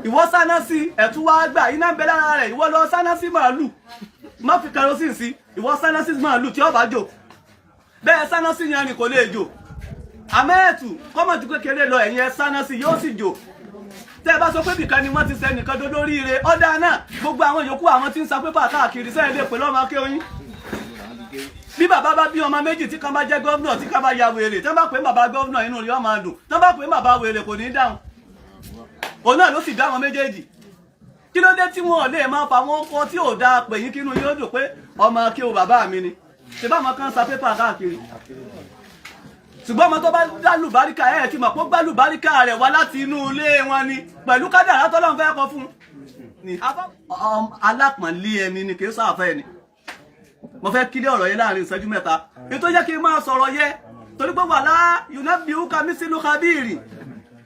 Ìwọ sáná sí ẹ̀tún wá gbà, iná ń bẹ lára rẹ̀. Ìwọ lọ sáná sí màálù, má fi kerosene sí. Ìwọ sáná sí màálù tí ó bá jò, bẹ́ẹ̀ sáná sí yanrìn kò lè jò. Àmẹ́ẹ̀tù kọ́mọ̀tì kékeré lọ, ẹ̀yìn ẹ sáná sí yóò sì jò. Tẹ́ ẹ bá sọ pé bìkan ni wọ́n ti sẹ́ nìkan tó lórí ire, ọ̀dà náà gbogbo àwọn yòókù, àwọn tí ń sa pépà káàkiri sẹ́yìn lè pè lọ́mọ akéwìn. Bí bàbá bá bí ọmọ méjì, tí kan bá jẹ́ governor, tí kan bá ya wèrè, tí wọ́n bá pè é bàbá governor, inú rẹ̀ ó máa dùn. Tí wọ́n bá pè é bàbá wèrè, kò ní í dáhùn. Òun náà ló sì dá àwọn méjèèjì. Kí ló dé tí wọn ò lè máa fa wọn kọ tí ò dáa pè yín, kínú yóò dùn pé ọmọ akéwò bàbá mi ni? Ṣe bá àwọn kan sa pépà káàkiri? Ṣùgbọ́n ọmọ tó bá dálùbáríkà ẹ̀ ti mọ̀ pé ó gbálùbáríkà rẹ̀ wá láti inú ilé wọn ni, pẹ̀lú kádàrá tọ́lọ́run fẹ́ kọ fún un. Alápọ̀nlé ẹni ni, kì í sáfẹ́ ẹni. Mo fẹ́ kílẹ̀ ọ̀rọ̀ yẹn láàrin ìṣẹ́jú 3. Ètò jẹ́ kí n máa sọ̀rọ̀ yẹ torí pé wà lá yunabbi'uka mislu khabiri,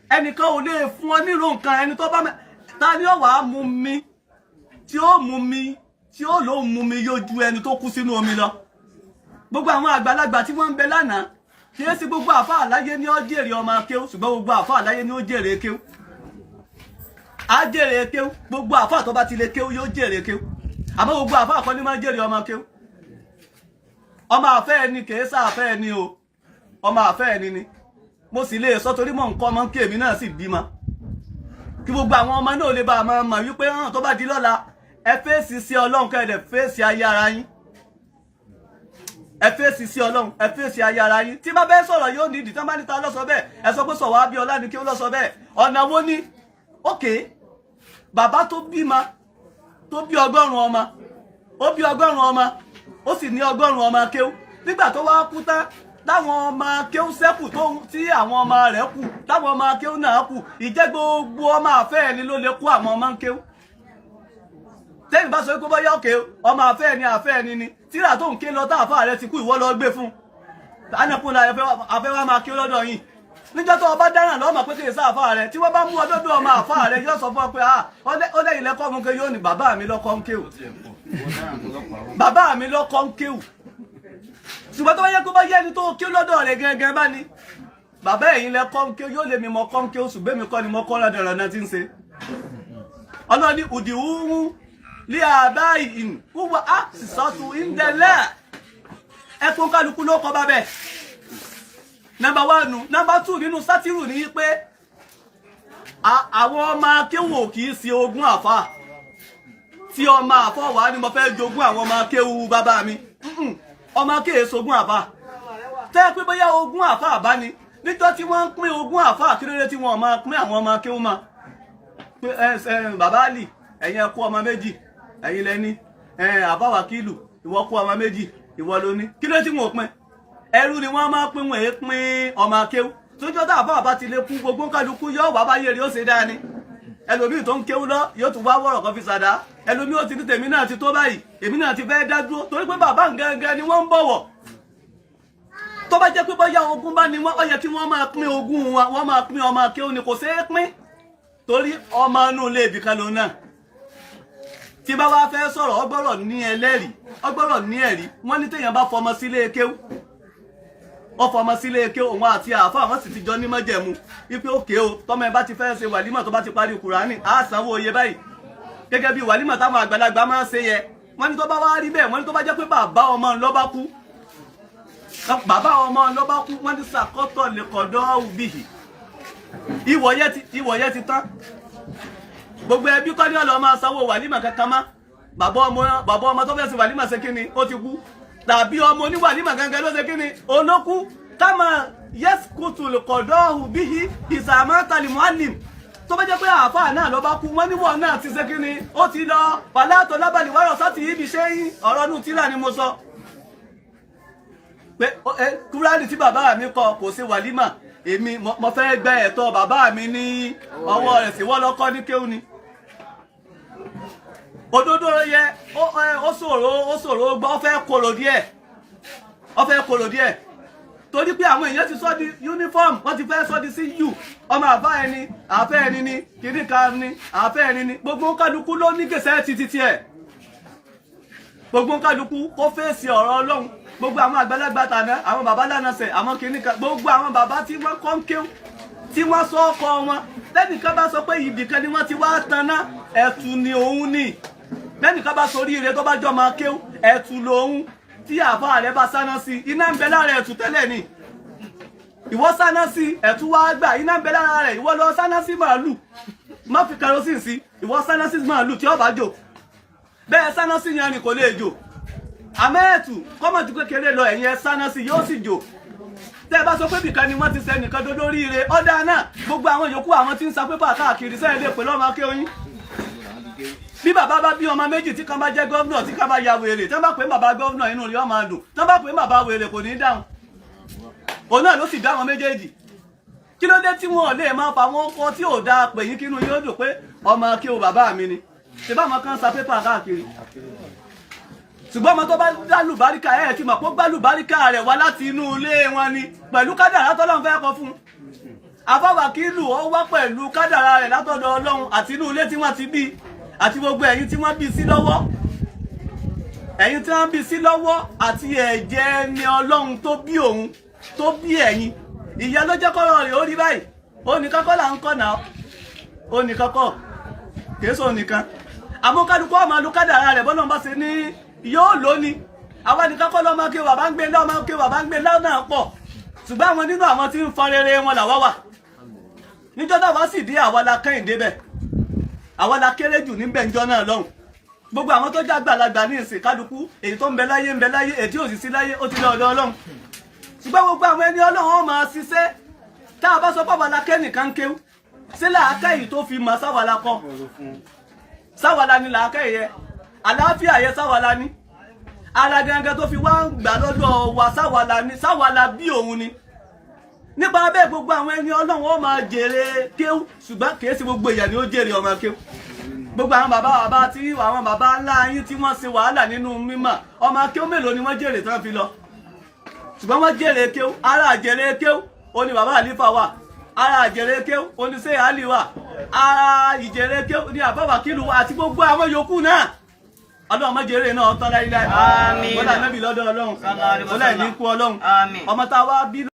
ẹnìkan ò lè fún ọ nírò nǹkan ẹni tó bá mẹ. Ta ni ó wàá mú mi tí ó mú mi tí ó lóun mú mi yóò ju ẹni tó kú sínú omi lọ? Gbogbo àwọn àgbàlagbà tí wọ́n ń bẹ lánàá, kì í sí gbogbo àfa àláyé ní ó jèrè ọmọ akéwù, ṣùgbọ́n gbogbo àfa àláyé ní ó jèrè kéwù, á jèrè kéwù. Gbogbo àfa tó bá ti lè kéwù yóò jèrè kéwù, àmọ́ gbogbo àfa kan ní máa jèrè ọmọ kéwù. Ọmọ àfẹ́ ẹni kì í sáfẹ́ ẹni o, ọmọ àfẹ́ ẹni ni. Mo sì lè sọ torí mọ̀ nǹkan ọmọ kí èmi náà sì bímọ, kí gbogbo àwọn ọmọ náà lè bá a máa mọ̀ wípé hàn tó bá di lọ́la, ẹ fèsì sí Ọlọ́run, kẹ́ ẹ dẹ̀ fèsì ayé ara yín. Ẹ fèsì sí Ọlọ́run, ẹ fèsì ayé ara yín. Tí bá bẹ́ẹ̀ sọ̀rọ̀ yóò ní ìdí. Tí wọ́n bá níta lọ́sọ bẹ́ẹ̀, ẹ sọ pé sọ̀wọ́ Abíọ́lá ni kí ó lọ́sọ bẹ́ẹ̀. Ọ̀nà wo ni? Ókè, bàbá tó bímọ, tó bí 100 ọmọ, ó bí 100 ọmọ, ó sì ní 100 ọmọ kéwú. Nígbà tó wá kú tán, táwọn ọmọ kéwú sẹ́kù, tó tí àwọn ọmọ rẹ̀ kù, táwọn ọmọ kéwú náà kù, ìjẹ́ gbogbo ọmọ àfẹ́ ẹni ló lè kó àwọn ọmọ kéwú? Tẹ́yìn bá sọ pé bóyá òkè ọmọ àfẹ́ ẹni, àfẹ́ ẹni ni tíra tó ń ké lọ, tá àfáà rẹ ti kú, ìwọ lọ gbé fún ánàkúnlá afẹ́ wa máa ké lọ́dọ̀ yìí. Níjọ́ tó o bá dáràn lọ́mọ pé kìí sáàfáà rẹ, tí wọ́n bá mú ọdọ́dọ́ ọmọ àfáà rẹ, yóò sọ fún ọ pé ó lẹ́yìn lẹ́kọ́ mú ké. Yóò ní bàbá mi lọ́kọ́ ń kéwù, bàbá mi lọ́kọ́ ń kéwù. Ṣùgbọ́n tó bá yẹ kó bá yẹ ẹni tó kéwù lọ́dọ̀ rẹ̀ gẹ́gẹ́ bá ní bàbá ẹ̀yin lẹ́kọ́ ń kéwù, yóò lè mi mọ kọ́ ń kéwù, ṣùgbọ́n mi kọ́ ni mo kọ́ lọ́dọ̀ tí ń ṣe. Ọlọ́ni òdìwúhún lé àbá ìhìn wúwa á sì sọ́tù ìndẹ̀lẹ́ ẹkùn kálukú ló kọ́ bábẹ́. Number one. Number two nínú sátírù ní pé àwọn ọmọ akéwò kì í ṣe ogún àfà tí ọmọ àfọ wà ní mo fẹ́ jogún àwọn ọmọ akéwù bàbá mi. Ọmọ akéwù sogún àfà. Tẹ́ pé bóyá ogún àfà bá ní níjọ́ tí wọ́n ń pín ogún àfà, kí ló dé tí wọ́n máa pín àwọn ọmọ akéwù máa pé ẹ bàbá àlì, ẹ̀yin ẹ kó ọmọ méjì, ẹ̀yin lẹ́ni àbá wàkílù, ìwọ kó ọmọ méjì, ìwọ ló ní. Kí ló tí wọn ò pín? Ẹrú ni wọ́n máa pín, wọn èé pín ọmọ akéwú. Tójọ́ tá àbá àbá ti lè kú, gbogbo kálukú yóò wá báyé rí ó ṣe dáa ni. Ẹlòmíì tó ń kéwú lọ yóò tún wá wọ̀rọ̀ kan fi ṣàdá. Ẹlòmíì ó ti ní tèmi náà ti tó báyìí, èmi náà ti fẹ́ dá dúró, torí pé bàbá gangan ni wọ́n ń bọ̀wọ̀. Tó bá jẹ́ pé bóyá ogún bá ní wọ́n, ó yẹ kí wọ́n máa pín ogún wọn, wọ́n máa pín ọmọ akéwú ni. Kò ṣeé pín torí ọmọ inú ilé ibìkan lòun náà. Tí bá wá fẹ́ sọ̀rọ̀, ọgbọ́rọ̀ ní ẹlẹ́rìí, ọgbọ́rọ̀ ní ẹ̀rí. Wọ́n ní téèyàn bá fọmọ sílé kéwú, ó fọmọ sílé kéwú, òun àti àáfà wọn sì ti jọ ní májẹ̀mú wípé òkè o, tọmọ ẹ bá ti fẹ́ ṣe wàlímà, tó bá ti parí Kùránì, á sanwó iye báyìí, gẹ́gẹ́ bí wàlímà táwọn àgbàlagbà máa ń ṣe yẹ. Wọ́n ní tó bá wá rí bẹ́ẹ̀, wọ́n ní tó bá jẹ́ pé bàbá ọmọ ńlọ bá kú, bàbá ọmọ ńlọ bá kú, wọ́n ní sàkọ́tọ̀ lè kọ̀dọ̀ bìhì, ìwọ̀ yẹ ti tán. Gbogbo ẹbí kọ́ ní ọ̀lọ́ máa sanwó wàlímà kankan má. Bàbá ọmọ tó fẹ́ ṣe wàlímà ṣe kí ni, ó ti kú, tàbí ọmọ oníwàlímà gangan ló ṣe kí ni, olókú. Kama yẹ́sùkùtù kọ̀dọ̀ọ̀hù bíhi ìsàmọ́tàlì muallim. Tó bá jẹ́ pé àáfàá náà ló bá kú, wọ́n níwọ̀n náà ti ṣe kí ni, ó ti lọ. Pàlátọ̀ lábàlì wárọ̀ sátì ibi ṣe yín. Ọ̀rọ̀ nù tíra ni mo sọ pé kúránì tí bàbá mi kọ kò ṣe wàlímà, èmi mo fẹ́ gbẹ ẹ̀tọ́ bàbá mi ní ọwọ́ rẹ̀ sí. Wọ́n lọ́kọ́ ní kéwù ni òdodo yẹ. Ó ṣòro, ó ṣòro gbọ́, ó fẹ́ korò díẹ̀, ó fẹ́ korò díẹ̀, torí pé àwọn èèyàn ti sọ di uniform, wọ́n ti fẹ́ sọ di sí u ọmọ àfá ẹni, àfẹ́ ẹni ni kìíní kan ni àfẹ́ ẹni ni. Gbogbo kálukú ló ní gèsè títí tiẹ̀. Gbogbo kálukú kó fèsì ọ̀rọ̀ Ọlọ́run. Gbogbo àwọn àgbàlagbà tàná, àwọn bàbá lánàṣẹ, àwọn kìíní kan, gbogbo àwọn bàbá tí wọ́n kọ́ ń kéwú, tí wọ́n sọ ọkọ wọn, Lẹ́nìkan bá sọ pé ibìkan ni wọ́n ti wá taná, ẹ̀tù ni òun ni. Lẹ́nìkan bá sọ oríire tó bá jọ máa kéwú, ẹ̀tù lòun. Tí àáfàá rẹ̀ bá sáná sí, iná ń bẹ lára ẹ̀tù tẹ́lẹ̀ ni. Ìwọ sáná sí, ẹ̀tù wá gbà, iná ń bẹ lára rẹ̀. Ìwọ lọ sáná sí màálù, má fi kerosene sí. Ìwọ sáná sí màálù tí ó bá jò, bẹ́ẹ̀ sáná sí yẹn ni kò lè jò. Àmọ́ ẹ̀tù kọ́mọ̀tì kékeré lọ, ẹ̀yìn ẹ sáná sí, yóò sì jò. Tẹ́ ẹ bá sọ pé bìkan ni wọ́n ti sẹ́ nìkan dódó ríire, ọ̀dà náà gbogbo àwọn yòókù, àwọn tí ń sa pépà káàkiri sẹ́yìn lè pè lọ́mọ akéwìn. Bí bàbá bá bí ọmọ méjì, tí kan bá jẹ́ governor, tí kan bá ya wèrè, tí wọ́n bá pè é bàbá governor, inú rẹ̀ ó máa dùn. Tí wọ́n bá pè é bàbá wèrè, kò ní í dáhùn. Òun náà ló sì dá àwọn méjèèjì. Kí ló dé tí wọn ò lè máa fa wọn kọ tí ò dáa pè yín, kínú yóò dùn pé ọmọ akéwò bàbá mi ni? Ṣe bá àwọn kan sa pépà káàkiri? Ṣùgbọ́n ọmọ tó bá dálùbáríkà, ẹ̀ ti mọ̀ pé ó gbálùbáríkà rẹ̀ wá láti inú ilé wọn ni, pẹ̀lú kádàrá tọ́lọ́run fẹ́ kọ fún un. Afáwàkílù ó wá pẹ̀lú kádàrá rẹ̀ látọ̀dọ̀ Ọlọ́run àti inú ilé tí wọ́n ti bí, àti gbogbo ẹ̀yin tí wọ́n bí sí lọ́wọ́, ẹ̀yin tí wọ́n bí sí lọ́wọ́, àti ẹ̀jẹ̀ ẹni Ọlọ́run tó bí òun, tó bí ẹ̀yin. Ìyá ló jẹ́ kọ́rọ̀ rẹ̀ ó rí báyìí. Ó ní kọ́kọ́ là ń kọ́ náà, ó ní kọ́kọ́ kìí sọ nìkan. Àmọ́ kálukú ọmọ alukádàrá rẹ̀ bọ́lá bá ṣe ní yóò lóní. Àwa nìkan kọ́ lọ́mọ kí bàbá ń gbé, lọ́mọ kí bàbá ń gbé lọ́nà pọ̀, ṣùgbọ́n àwọn nínú àwọn tí ń fọn rere wọn làwa wà. Níjọ́ táwa sì dé, àwa la kẹ́yìn débẹ̀, àwa la kéré jù níbẹ̀ níjọ́ náà lọ́hùn. Gbogbo àwọn tó jágbàlagbà ní ìsìn, kálukú èyí tó ń bẹ láyé ń bẹ láyé, èyí tí ò sì sí láyé ó ti lọ ọ̀dọ̀ Ọlọ́run. Ṣùgbọ́n gbogbo àwọn ẹni Ọlọ́run ó máa ṣiṣẹ́. Tá a bá sọ pé àwa la kẹ́nìkan kéwú, ṣé làákàyè tó fi mọ̀ sáwa la kọ́? Sáwa la ní làákàyè yẹ? Àlàáfíà yẹ sáwa la ní? Ara gangan tó fi wá ń gbà lọ́dọ̀ wa, sáwa la ní? Sáwa la bí òun ni? Nípa bẹ́ẹ̀, gbogbo àwọn ẹni Ọlọ́run ó máa jèrè kéwú, ṣùgbọ́n kìí ṣe gbogbo èèyàn ni ó jèrè ọmọ kéwú. Gbogbo àwọn bàbá bàbá tí àwọn bàbá ńlá yín tí wọ́n ṣe wàhálà nínú mímọ̀, ọmọ kéwú mélòó ni wọ́n jèrè tán fi lọ? Ṣùgbọ́n wọ́n jèrè kéwú. Ara jèrè kéwú ó ní bàbá àlífà wà, ara jèrè kéwú ó ní sèé àlì wà, ara ìjèrè kéwú ní àbáwákìlù wà, àti gbogbo àwọn yòókù náà. Ọlọ́run má jèrè náà tán láíláí. Àmín. Bọ́lá nábì lọ́dọ̀ Ọlọ́run. Sallallahu alaihi Bọ́lá wasallam. ìní kú Ọlọ́run. Àmín. Ọmọ tá a wá bí.